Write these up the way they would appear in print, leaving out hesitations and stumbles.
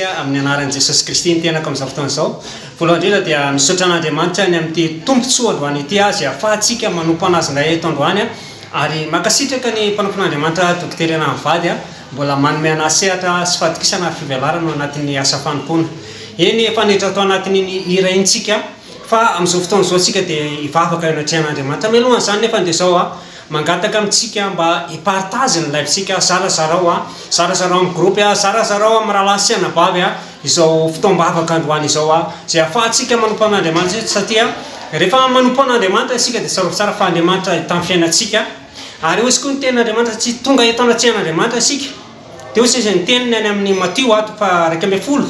antsika amin'ny anaran'i Jesosy Kristy ny tenako amin'izao fotoana izao. Voalohany indrindra dia misaotra an'Andriamanitra ny amin'ity tombontsoa androany ity izay ahafahantsika manompo an'Azy indray eto androany ary mankasitraka ny mpanompon'Andriamanitra Dokotera Ena mivady mbola manome an'ahy sehatra sy fahatokisana ary fivelarana ao anatin'ny asa fanompoana. Eny efa niditra tao anatin'iny hira iny tsika fa amin'izao fotoana izao tsika dia hivavaka eo anatrehan'Andriamanitra. Mialohan'izany nefa dia izao aho Mangataka amintsika mba hi-partage ny live-tsika, zarazarao a, zarazarao amin'ny groupe a, zarazarao amin'ny rahalahy sy anabavy a, izao fotoam-bavaka androany izao a, izay ahafahantsika manompo an'Andriamanitra satria rehefa manompo an'Andriamanitra isika dia tsarovy tsara fa Andriamanitra tamin'ny fiainantsika ary hoy koa ny tenin'Andriamanitra tsy tonga eto anatrehan'Andriamanitra isika dia hoy izy ny teniny any amin'ny Matio ato faha 11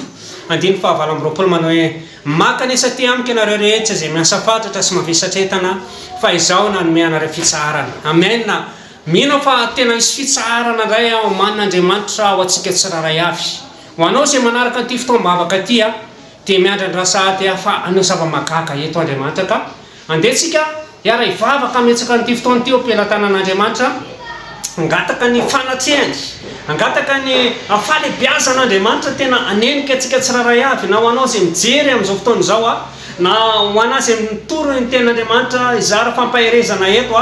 andininy faha 28 manao hoe Mankanesa aty amiko ianareo rehetra izay miasa fatratra sy mavesatra entana, fa Izaho nanome anareo fitsaharana. Amen! Mino aho fa tena hisy fitsaharana indray omanin'Andriamanitra ho antsika tsirairay avy. Ho anao izay manaraka an'ity fotoam-bavaka ity, dia miandrandra sahady aho fa hanao zava-mahagaga eto Andriamanitra ka. Andeha tsika hiara hivavaka hametsaka an'ity fotoana ity eo am-pelatanan'Andriamanitra, hangataka ny fanatrehany, hangataka ny fahalehibiazan'Andriamanitra tena hanenika antsika tsirairay avy, na ho anao izay mijery amin'izao fotoana izao, na ho anà izay mitory ny tenin'Andriamanitra hizara fampaherezana eto,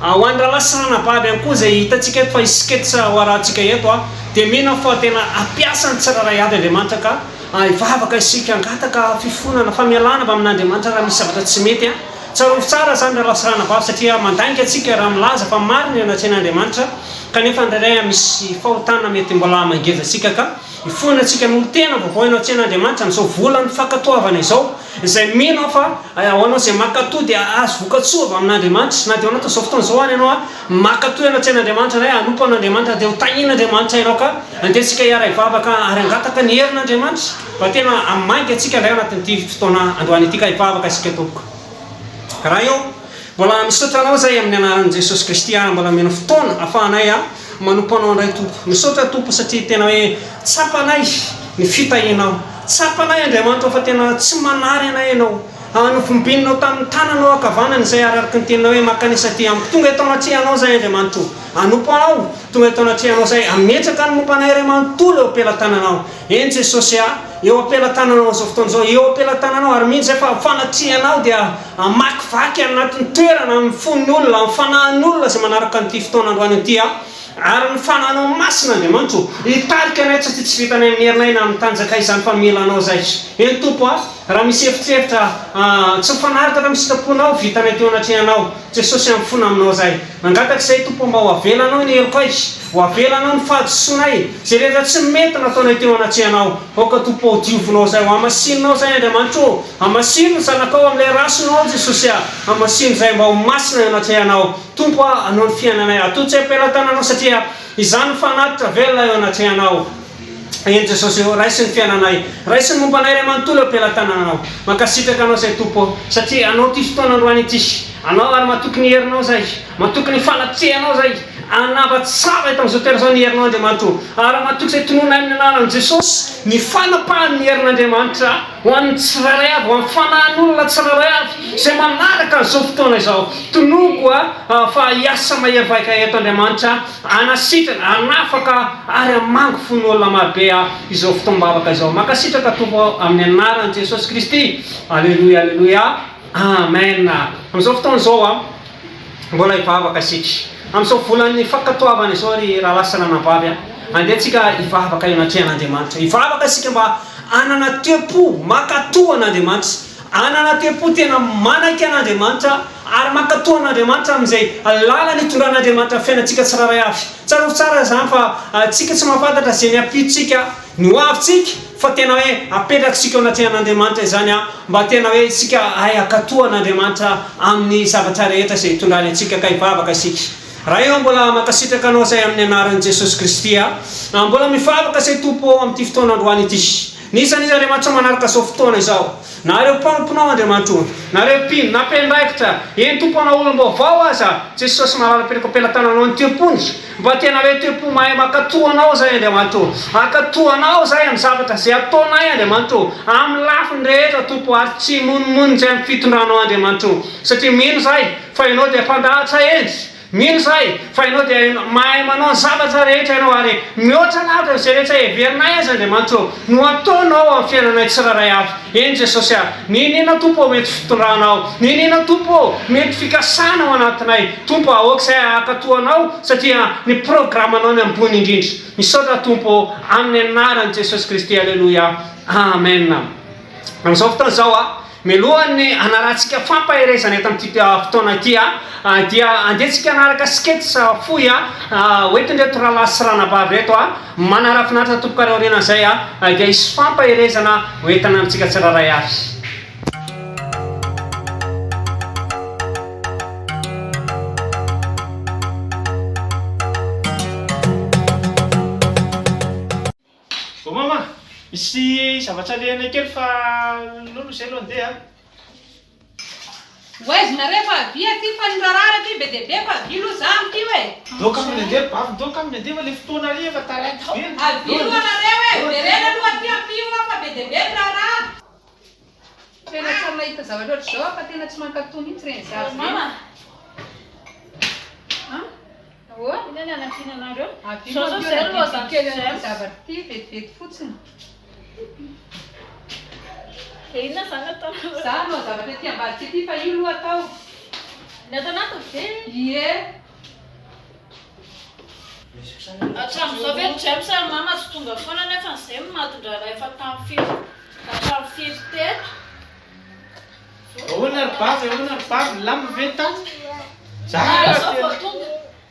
ho an'ny rahalahy sy ranabavy ihany koa izay hitantsika eto fa hisy sketch ho arahantsika eto, dia mino aho fa tena hampiasa ny tsirairay avy Andriamanitra ka Hivavaka isika, hangataka fifonana, famelana avy amin'Andriamanitra raha misy zavatra tsy mety. Tsarovy tsara izany rahalahy sy ranabavy satria mandainga antsika raha milaza fa marina eo anatrehan'Andriamanitra kanefa indraindray misy fahotana mety mbola mangeja antsika ka hifona antsika hanolo-tena vaovao eo anatrehan'Andriamanitra amin'izao volan'ny fankatoavana izao izay mino aho fa ho anao izay mankatò dia hahazo vokatsoa avy amin'Andriamanitra na dia ao anatin'izao fotoana izao ary ianao Mankatò ianao tsy an'Andriamanitra indray, hanompo an'Andriamanitra dia ho tahian'Andriamanitra ianao ka andeha isika hiara-hivavaka ary hangataka ny herin'Andriamanitra mba tena hamainga antsika indray anatin'ity fotoana androany ity ka hivavaka isika tompoko. Ray ô, mbola misaotra Anao izahay amin'ny anaran'i Jesosy Kristy ary mbola omena fotoana ahafahanay manompo Anao indray Tompo. Misaotra Tompo satria tena hoe tsapanay ny fitahianao. Tsapanay Andriamanitra ô fa tena tsy manary anay Ianao. Novombininao tamin'ny tananao ankavanana izay ary araka ny teninao hoe, Mankanesa aty amiko. Tonga eto anatrehanao izahay, Andriamanitra o. Hanompo Anao. Tonga eto anatrehanao izahay. Hametraka ny momba anay iray manontolo eo am-pelatananao. Eny, Jesosy a, eo am-pelatananao amin'izao fotoana izao. Eo am-pelatananao. Ary mino izahay fa fanatrehanao dia hamakivaky anatin'ny toerana, amin'ny fon'ny olona, amin'ny fanahin'ny olona izay manaraka an'ity fotoana androany ity. Ary ny Fanahinao Masina, Andriamanitra o, hitarika anay satria tsy vitanay amin'ny herinay na amin'ny tanjakay izany fa mila Anao izahay. Eny Tompo a, raha misy eritreritra tsy mifanaraka tamin'ny sitraponao vitanay teo anatrehanao, Jesosy a, mifona Aminao izahay. Mangataka izahay Tompo mba ho avelanao ny helokay, ho avelanao ny fahadisoanay, izay rehetra tsy mety nataonay teo anatrehanao. Aoka Tompo ho diovinao izahay, ho hamasininao izahay Andriamanitra o, hamasino ny Zanakao amin'ilay Rasinao Jesosy a, hamasino izahay mba ho masina eo anatrehanao. Tompo a, anao ny fiainanay, atolotsy am-pelatananao satria izany no fanatitra velona eo anatrehanao. Eny Jesosy ô, raiso ny fiainanay, raiso ny momba anay iray manontolo eo am-pelatananao. Mankasitraka Anao izay Tompo ô, satria Anao ity fotoana androany ity. Anao ary matoky ny herinao izay, matoky ny fanatrehanao izay, hanavatsava eto amin'izao toerana izao ny herinao Andriamanitra ô. Ary matoky izay tononay amin'ny anaran'i Jesosy ny fanapahan'ny herin'Andriamanitra. Ho an'ny tsirairay avy, ho an'ny fanahin'olona tsirairay avy izay manaraka an'izao fotoana izao, tononiko fa hiasa mahery vaika eto Andriamanitra, hanasitrana, hanafaka ary hamangy fon'olona marobe izao fotoam-bavaka izao. Mankasitraka Tompo aho amin'ny anaran'i Jesosy Kristy. Aleloia, aleloia. Amen. Amin'izao fotoana izao aho. Mbola hivavaka isika. Amin'izao volan'ny fankatoavana izao ry rahalahy sy ranabavy a, andeha tsika hivavaka eo anatrehan'Andriamanitra. Hivavaka isika mba hanana toe-po mankatò an'Andriamanitra, hanana toe-po tena manaiky an'Andriamanitra ary mankatò an'Andriamanitra amin'izay lalana itondran'Andriamanitra ny fiainantsika tsirairay avy. Tsarovy tsara izany fa tsika tsy mahafantatra izay ny ampitsontsika. Ny ho avintsika fa tena hoe apetrakitsika eo anatrehan'Andriamanitra izany an, mba tena hoe isika hahay hankatò an'Andriamanitra amin'ny zavatra rehetra izay itondrany antsika ka hivavaka isika. Ray ô mbola mankasitraka Anao izay amin'ny anaran'i Jesosy Kristy a, mbola mivavaka izay Tompo ô amin'ity fotoana androany ity. N'iza n'iza Andriamanitra manaraka izao fotoana izao, na ireo mpanomponao Andriamanitra o, na ireo mpino, na mpiandraikitra, eny Tompo na olom-baovao aza, Jesosy malala apetrako am-pelatananao ny toe-pony, Mba tena hoe toe-po mahay mankatò Anao izahay Andriamanitra ô. Hankatò Anao izahay amin'ny zavatra izay ataonay Andriamanitra ô. Amin'ny lafiny rehetra Tompo ary tsy himonomononjy amin'ny fitondranao Andriamanitra ô. Satria mino izahay fa Ianao dia mpandahatra hendry. Mino izahay fa Ianao dia mahay manao ny zavatra rehetra Ianao ary mihoatra lavitra izay rehetra heverinay aza Andriamanitra ô, no ataonao amin'ny fiainanay tsirairay avy. Eny Jesosy a! N'inon'inona Tompo ô mety fitondranao, n'inon'inona Tompo ô mety fikasana ao anatinay, Tompo a aoka izahay hankatò Anao satria ny programanao ny ambony indrindra. Misaotra Tompo ô, amin'ny anaran'i Jesosy Kristy Aleloia. Amen. Amin'izao fotoana izao a, mialohan'ny hanarahantsika fampaherezana eto amin'ity fotoana ity a, dia andeha tsika hanaraka sketch fohy a, hoentin'ireto rahalahy sy ranabavy ireto a, manara-finaritra tompoko ary aorianan'izay a, dia hisy fampaherezana hoentina amintsika tsirairay avy. Bon mama, misy zavatra alehanay kely fa aleo aloha izay aloha andeha a. Ho aiza nareo fa avia aty fa ny raharaha aty be dia be fa avia aloha za amin'ity e. Ndao kamo ny andeha ry bavy, ndao kamo ny andeha fa le fotoana ary efa taraiky be. Avia aloha nareo e, verena aloha aty ampio aho fa be dia be ny raharaha. Tena tsy ary nahita zavatra ohatr'izao aho fa tena tsy mankatò mihitsy ireny zaza ireny. Mama. An? Ahoana? Inona ny hanampiana anareo? Avia Zao zao mampio zay raha no bibikely azan'i an'ity James. zavatra ity vetivety fotsiny. Dia inona izany ataonareo? Za hanao zavatra ety ambadika ety fa io aloha atao. Ny ato anatiny ve? Ie. Hatramin'izao ve ry James ary mama tsy tonga foana nefa izay no matin-draharaha efa tamin'ny firy hatramin'ny firy teto? Ahoana ry bavy, ahoana ry bavy, milamina ve tany? Zara tena,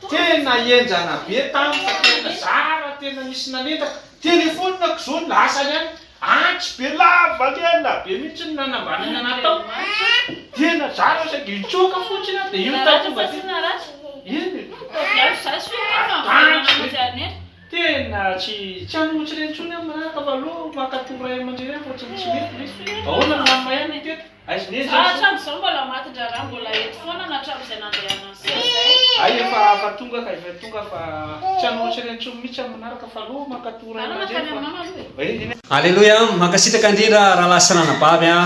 tena henjana be tany fa tena zara tena nisy nanendaka, telephone-ko zao lasany any, antsy be lava lela be mihitsy no nanambanana anah tao, tena zara saingy nitsoaka fotsiny aho dia io tao tonga aty, iny, antsy be. Tena tsy tsy hamotsy ireny intsony aho manaraka fa aleo maka toro ray aman-dreny ihany fa ohatran'ny tsy mety ilay izy. Ahoana ny lamina ihany ny teto? Aiza neny Za zany? hatramin'izao mbola matin-draharaha mbola eto foana na hatramin'izay nandehanany sy izay. Hay efa efa tonga ka efa tonga fa tsy hamotsy ireny intsony mihitsy aho manaraka fa aleo maka toro ray Aleo aman-dreny mankany fa amin'ny mama aloha e. eh. Aleloia, mankasitraka indrindra rahalahy sy ranabavy a,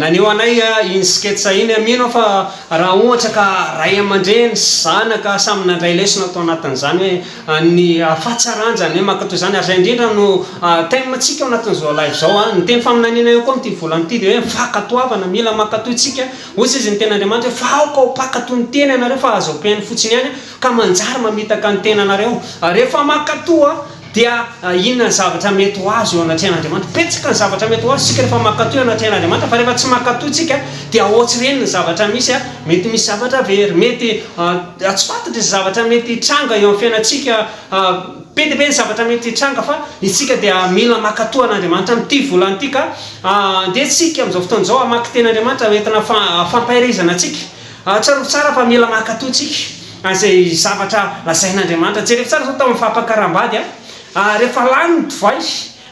naneho anay iny sketch iny, mino aho fa raha ohatra ka ray aman-dreny sy zanaka samy nandray lesona tao anatin'izany hoe ny fahatsaran-jany hoe mankatoa izany ary izay indrindra no thème tsika ao anatin'izao live izao a, ny teny faminaniana eo koa amin'ity volana ity dia hoe ny fankatoavana, mila mankatoa isika, hoy izy ny tenin'Andriamanitra hoe fa aoka ho mpankatoa ny teny ianareo fa aza ompiaino fotsiny ihany ka manjary mamitaka ny tenanareo, rehefa mankatoa dia inona ny zavatra mety ho azo eo anatrehan'Andriamanitra, betsaka ny zavatra mety ho azo isika rehefa mankatoa eo anatrehan'Andriamanitra fa rehefa tsy mankatoa isika dia ohatr'ireny ny zavatra misy a, mety misy zavatra very, mety Tsy fantatra izay zavatra mety hitranga eo amin'ny fiainantsika, be dia be ny zavatra mety hitranga fa isika dia mila mankatò an'Andriamanitra amin'ity volana ity ka andeha isika amin'izao fotoana izao hamaky teny Andriamanitra ho entina fampaherezana antsika. Tsarovy tsara fa mila mankatò isika an'izay zavatra lazain'Andriamanitra. Jereo tsara izao tamin'ny fampakaram-bady, rehefa lany ny divay,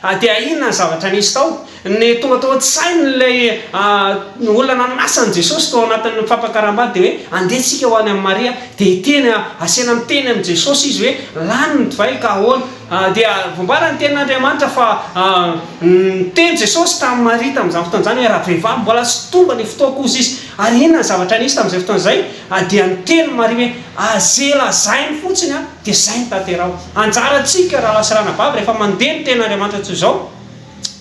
Dia inona ny zavatra nisy tao? Ny tonga tao an-tsain'ilay olona nanasa an'i Jesosy tao anatin'ny fampakaram-bady dia hoe, andeha isika ho any amin'i Maria. Dia hiteny, asiana miteny amin'i Jesosy izy hoe, lany ny divay ka ahoana? Dia voambara ny tenin'Andriamanitra fa niteny Jesosy tamin'i Maria tamin'izany fotoana izany hoe, ravehivavy, mbola tsy tonga ny fotoako hozy izy. Ary inona ny zavatra nisy tamin'izay fotoana izay? Dia niteny Maria hoe, aze lazainy fotsiny an! Dia zay no tanteraho. Anjarantsika rahalahy sy ranabavy rehefa mandeha ny tenin'Andriamanitra toy izao,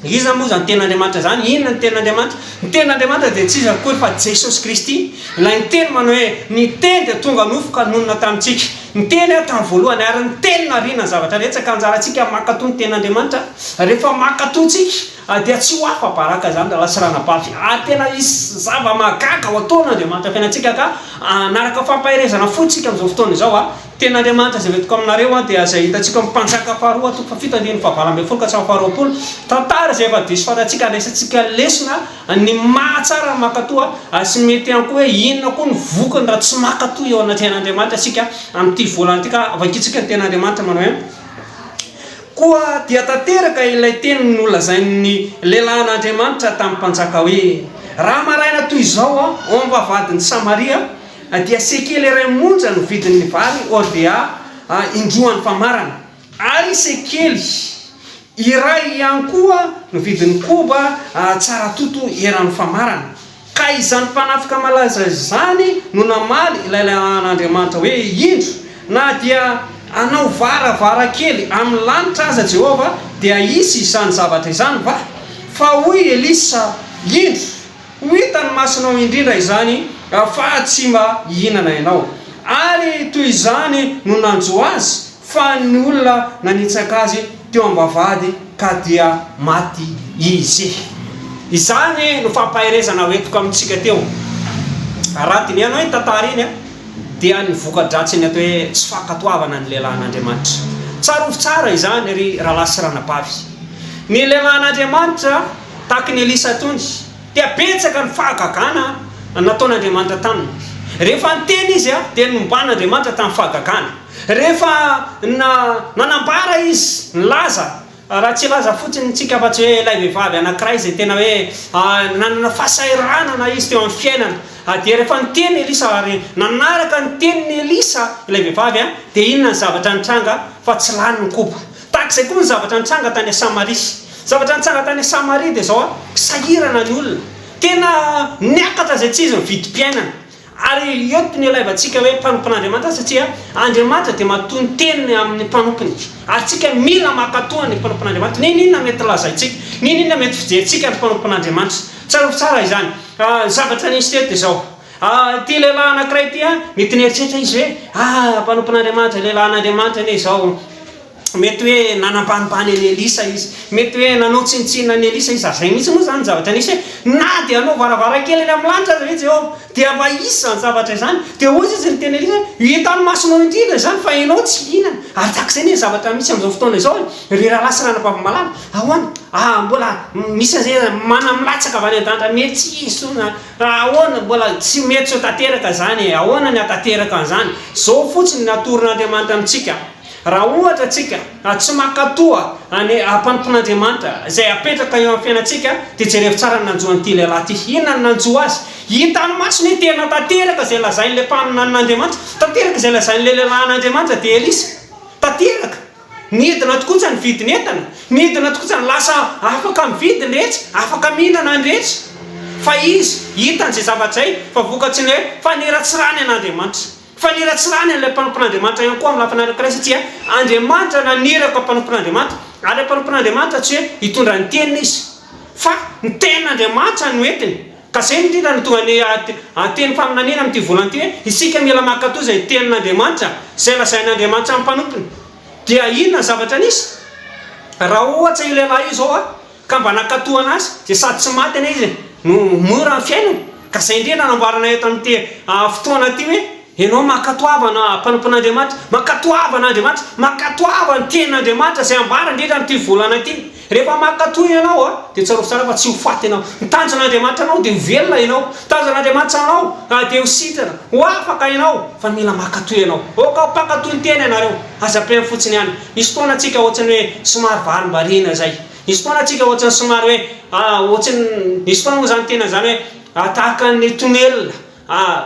iza moa izany tenin'Andriamanitra izany? Inona ny tenin'Andriamanitra? Ny tenin'Andriamanitra dia tsy iza akory fa Jesosy Kristy, ilay niteny manao hoe, ny teny dia tonga nofo ka nonina tamintsika. Ny teny tamin'ny voalohany ary ny teny nariana ny zavatra rehetra ka anjarantsika mankatò ny tenin'Andriamanitra. Rehefa mankatò tsika dia tsy ho afa-baraka izany rahalahy sy ranabavy ary tena hisy zava-mahagaga ho ataon'Andriamanitra fiainantsika ka hanaraka fampaherezana fohy tsika amin'izao fotoana izao a. Tenin'Andriamanitra izay hoentiko aminareo dia izay hitantsika ao amin'ny Mpanjaka faharoa toko fahafito andininy fahavalo ambin'ny folo ka hatramin'ny faharoapolo. Tantara izay efa diso fantatsika handraisantsika lesona ny mahatsara ny mankatò ary sy mety ihany koa hoe inona koa ny vokany raha tsy mankatò eo anatrehan'Andriamanitra isika amin'ity volana ity ka vakintsika ny tenin'Andriamanitra manao hoe Koa dia tanteraka ilay teny nolazain'ny lehilahin'Andriamanitra tamin'ny mpanjaka hoe, Raha maraina toy izao aho, ao am-bavahadin'i Samaria, dia sekely iray monja no vidin'ny vary hordea indroan'ny famarana, ary sekely iray ihany koa no vidin'ny koba tsara toto eran'ny famarana. Ka. Ka izany mpanafika malaza izany no namaly ilay lehilahin'Andriamanitra hoe, Indro, na dia hanao varavarankely amin'ny lanitra aza Jehovah, dia hisy izany zavatra izany va? Fa hoy Elisa, Indro, ho hitan'ny masonao indrindra izany, fa tsy mba hihinana ianao. Ary toy izany no nanjo azy, Fa ny olona nanitsaka azy teo am-bavahady ka dia maty izy. Izany no fampaherezana hoentiko amintsika teo. Raha dinihanao iny tantara iny dia ny voka-dratsin'ny atao hoe tsy fankatoavana ny lehilahin'Andriamanitra. Tsarovy tsara izany ry rahalahy sy ranabavy. Ny lehilahin'Andriamanitra tahaka ny Elisa tony dia betsaka ny fahagagana nataon'Andriamanitra taminy. Rehefa niteny izy dia nomban'Andriamanitra tamin'ny fahagagana. Rehefa nanambara izy, nilaza, raha tsy hilaza fotsiny isika afa-tsy hoe ilay vehivavy anankiray izay tena hoe nanana fahasahiranana izy teo amin'ny fiainana, dia rehefa niteny Elisa ary nanaraka ny tenin'i Elisa ilay vehivavy, dia inona ny zavatra nitranga fa tsy lany ny koba. Tahaka izay koa ny zavatra nitranga tany Samaria. Zavatra nitranga tany Samaria dia izao, sahirana ny olona, tena niakatra izay tsy izy ny vidim-piainana. Ary eto no ilaivantsika hoe mpanompon'Andriamanitra satria Andriamanitra dia matoa ny teniny amin'ny mpanompony. Ary tsika mila mankatoa ny mpanompon'Andriamanitra. N'inon'inona mety lazaintsika, n'inon'inona mety fijerintsika ny mpanompon'Andriamanitra. Tsarovy tsara izany. Ny zavatra nisy teto dia izao. Ity lehilahy anankiray ity, mety nieritreritra izy hoe, ah, mpanompon'Andriamanitra, lehilahin'Andriamanitra anie izao. Mety hoe nanambanimbany an'i Elisa izy. Mety hoe nanao tsinontsinona an'i Elisa izy. Ary izay mihitsy moa izany ny zavatra nisy hoe, na dia hanao varavarankely eny amin'ny lanitra aza ve Jehovah, dia mba hisy izany zavatra izany. Dia hoy izy niteny Elisa hoe, ho hitan'ny masonao indrindra izany fa ianao tsy hihinana. Ary tahaka izay anie ny zavatra misy amin'izao fotoana izao e, ry rahalahy sy ranabavy malala. Ahoana? Ah, mbola misy an'izay mana milatsaka avy any an-danitra, mety tsy hisy intsony izany. Ahoana? Mbola tsy mety tsy ho tanteraka izany e. Ahoana ny hahatanteraka an'izany? Izao fotsiny no atoron'Andriamanitra amintsika. Raha ohatra tsika tsy mankatoa ny mpanompon'Andriamanitra izay apetraka eo amin'ny fiainantsika, dia jerevo tsara ny nanjo an'ity lehilahy ity. Inona no nanjo azy? Hitan'ny masony hoe tena tanteraka izay lazain'ilay mpaminanin'Andriamanitra, tanteraka izay lazain'ilay lehilahin'Andriamanitra, dia Elisa. Tanteraka. Nidina tokoa ny vidin'entana, nidina tokoa ny lasa afaka mividy ny rehetra, afaka mihinana ny rehetra. Fa izy, hitany izay zavatra izay, fa vokatry ny hoe faniratsirany an'Andriamanitra. Faniratsirana an'ilay mpanompon'Andriamanitra ihany koa amin'ny lafiny anankiray satria Andriamanitra naniraka mpanompon'Andriamanitra ary ilay mpanompon'Andriamanitra tsy hoe hitondra ny teniny izy fa ny tenin'Andriamanitra no entiny ka izay indrindra no tonga ny teny faminaniana amin'ity volana ity hoe isika mila mankatò izay tenin'Andriamanitra izay lazain'Andriamanitra amin'ny mpanompony dia inona ny zavatra nisy raha ohatra io lehilahy io izao Ka mba nankatohana azy dia sady tsy maty anie izy no mora ny fiainany. Ka izay indrindra namboarana eto amin'ity fotoana ity hoe ianao mankatoavana mpanompon'Andriamanitra, mankatoava an'Andriamanitra, mankatoava ny tenin'Andriamanitra izay ambara indrindra amin'ity volana ity. Rehefa mankatoa ianao dia tsarovy tsara fa tsy ho faty ianao. Ny tanjon'Andriamanitra anao dia ho velona ianao. Ny tanjon'Andriamanitra anao dia ho sitrana, ho afaka ianao fa mila mankatoa ianao. Aoka ho mpankatoa ny teny ianareo, aza ampiany fotsiny ihany. Misy fotoana tsika ohatran'ny hoe somary varimbariana izay. Misy fotoana tsika ohatran'ny somary hoe ohatran'ny, misy fotoana moa izany tena izany hoe tahaka ny tonelina,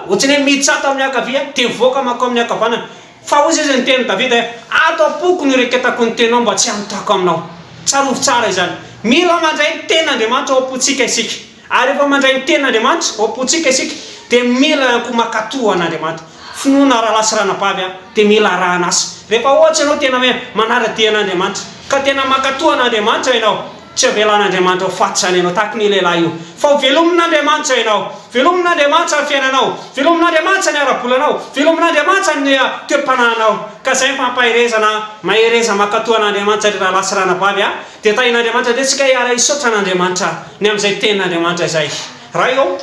ohatran'ny hoe miditra ato amin'ny ankavia dia mivoaka mankao amin'ny ankavanana. Fa hoy izy ny tenin'i Davida hoe, ato am-poko no ireketako ny teninao mba tsy hanotako aminao. Tsarovy tsara izany. Mila mandray ny tenin'Andriamanitra ao am-pontsika isika. Ary rehefa mandray ny tenin'Andriamanitra ao am-pontsika isika dia mila ihany koa mankatò an'Andriamanitra. Finoana rahalahy sy ranabavy a, dia mila arahana asa. Rehefa ohatra ianao tena hoe manara-dia an'Andriamanitra, ka tena mankatò an'Andriamanitra ianao, tsy avelan'Andriamanitra ho faty izany ianao tahaka ny lehilahy io, fa ho velomin'Andriamanitra ianao. Velomin'Andriamanitra ny fiainanao, velomin'Andriamanitra ny ara-bolanao, velomin'Andriamanitra ny toe-panahinao. Ka izay ny fampaherezana, mahereza mankatò an'Andriamanitra ry rahalahy sy ranabavy a. Dia tahin'Andriamanitra indray tsika hiara-hisaotra an'Andriamanitra ny amin'izay tenin'Andriamanitra izay. Ray ô,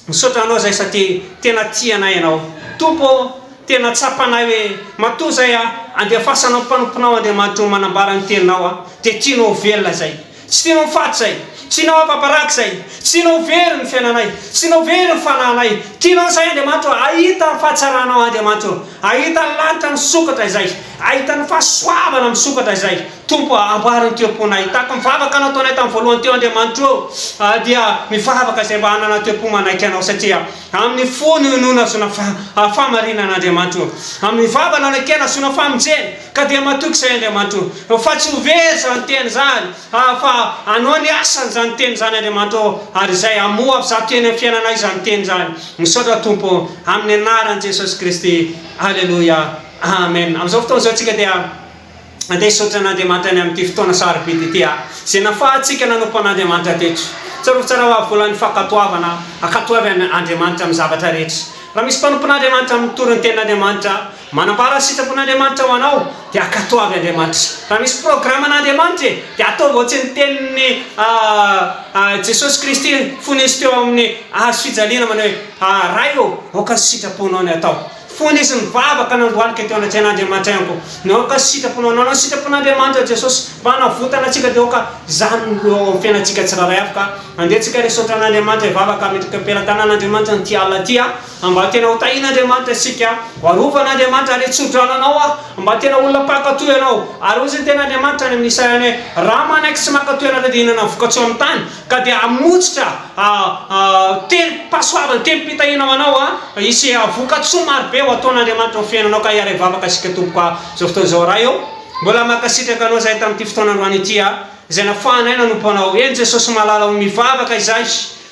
misaotra Anao izay satria tena tia anay Ianao. Tompo ô, tena tsapanay hoe matoa izay aho andefasanao mpanomponao Andriamanitra ho manambara ny teninao aho, dia tianao ho velona izay. Tsy tianao ho faty izay. Tsy tianao hampabaraka izay. Tsy tianao ho very ny fiainanay. Tsy tianao ho very ny fanahinay. Tianao izay Andriamanitra ô, hahita ny fahatsaranao Andriamanitra ô. Hahita ny lanitra misokatra izay. Ahitana fahasoavana misokatra izay. Tompo a, amboary ny toe-ponay. Tahaka ny vavaka nataonay tamin'ny voalohany teo Andriamanitro ô, dia mivavaka izay mba hanana toe-po manaiky Anao satria amin'ny fo no inoana ahazoana fahamarinana Andriamanitro ô. Amin'ny vava no anekena ahazoana famonjena. Ka dia matoky izay Andriamanitro ô, fa tsy ho very izany teny izany, fa hanao ny asany izany teny izany Andriamanitro ô, ary izay hamoa avy teny amin'ny fiainanay izany teny izany. Misaotra Tompo ô, amin'ny anaran'i Jesosy Kristy. Aleloia. Amen. Amin'izao fotoana izao tsika dia andeha hisaotra an'Andriamanitra ny amin'ity fotoana sarobidy ity, izay nafahantsika nanompo an'Andriamanitra teto. Tsarovy tsara fa volan'ny fankatoavana, ankatoavy an'Andriamanitra amin'ny zavatra rehetra. Raha misy mpanompon'Andriamanitra mitory ny tenin'Andriamanitra, Manambara ny sitrapon'Andriamanitra ho anao dia ankatoavy Andriamanitra. Raha misy programan'Andriamanitra e, dia ataovy ohatry ny tenin'i Jesosy Kristy fony Izy teo amin'ny hazo fijaliana manao hoe, Ray ô, aoka ny sitraponao no atao. Fony Izy nivavaka nandohalika teo anatrehan'Andriamanitra ihany koa, ny aoka ny sitraponao. Nanao ny sitrapon'Andriamanitra Jesosy mba hanavotana antsika dia aoka izany no eo amin'ny fiainantsika tsirairay avy ka andeha tsika hisaotra an'Andriamanitra hivavaka hametraka am-pelatanan'Andriamanitra an'ity alina ity a. Mba tena ho tahian'Andriamanitra isika, ho arovan'Andriamanitra ary hitso-drano anao aho. Mba tena olona mpankatò ianao. Ary hoy ny tenin'Andriamanitra any amin'ny Isaia any hoe, Raha manaiky sy mankatò ianareo dia hihinana ny vokatsoa amin'ny tany, ka dia hamotsitra tenim-pahasoavana, tenim-pitahiana ho anao aho. Hisy vokatsoa marobe ho ataon'Andriamanitra ao amin'ny fiainanao ka hiara-hivavaka isika tompoko amin'izao fotoana izao. Ray ô, mbola mankasitraka Anao izahay tamin'ity fotoana androany ity, izay nafahanay nanompo Anao. Eny Jesosy malala ô, mivavaka izahay.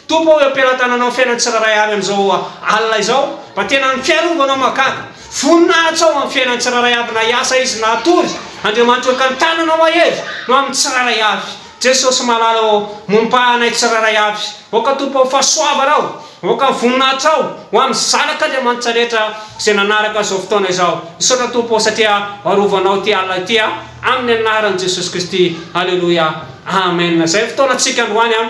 Tompo ô, eo am-pelatananao ny fiainan'ny tsirairay avy amin'izao alina izao, mba tena ny fiarovanao mahagaga, voninahitsao amin'ny fiainan'ny tsirairay avy na hiasa izy na hatory, Andriamanitra ô, ka ny tananao mahery no amin'ny tsirairay avy. Jesosy malala ô, mompà anay tsirairay avy. Aoka Tompo ô, fahasoavanao, aoka ny voninahitrao ho amin'ny zanak'Andriamanitra rehetra izay nanaraka izao fotoana izao. Misaotra Tompo ô, satria arovanao ity alina ity, amin'ny anaran'i Jesosy Kristy. Aleloia. Amen. Izay ny fotoanantsika androany an.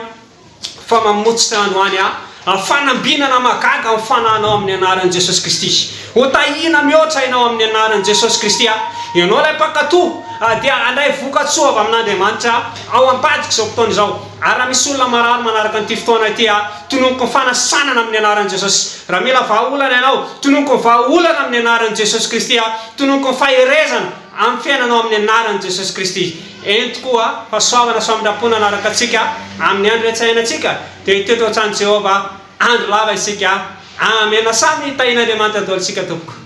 Fa mamotsitra androany aho fanambinana mahagaga ny fanahinao amin'ny anaran'i Jesosy Kristy. Ho tahiana mihoatra ianao amin'ny anaran'i Jesosy Kristy. Ianao ilay mpankatò dia handray vokatsoa avy amin'Andriamanitra ao ambadik'izao fotoana izao. Ary raha misy olona marary manaraka an'ity fotoana ity, tononiko ny fanasanana amin'ny anaran'i Jesosy. Raha mila vahaolana ianao, tononiko ny vahaolana amin'ny anaran'i Jesosy Kristy. Tononiko ny faherezana amin'ny fiainanao amin'ny anaran'i Jesosy Kristy. Eny tokoa, fahasoavana sy famindram-po nanaraka antsika amin'ny andro iantsainantsika, dia hitoetra ao an-tranon'i Jehovah andro lava isika. Amena. Samy tahian'Andriamanitra daholo isika tompoko.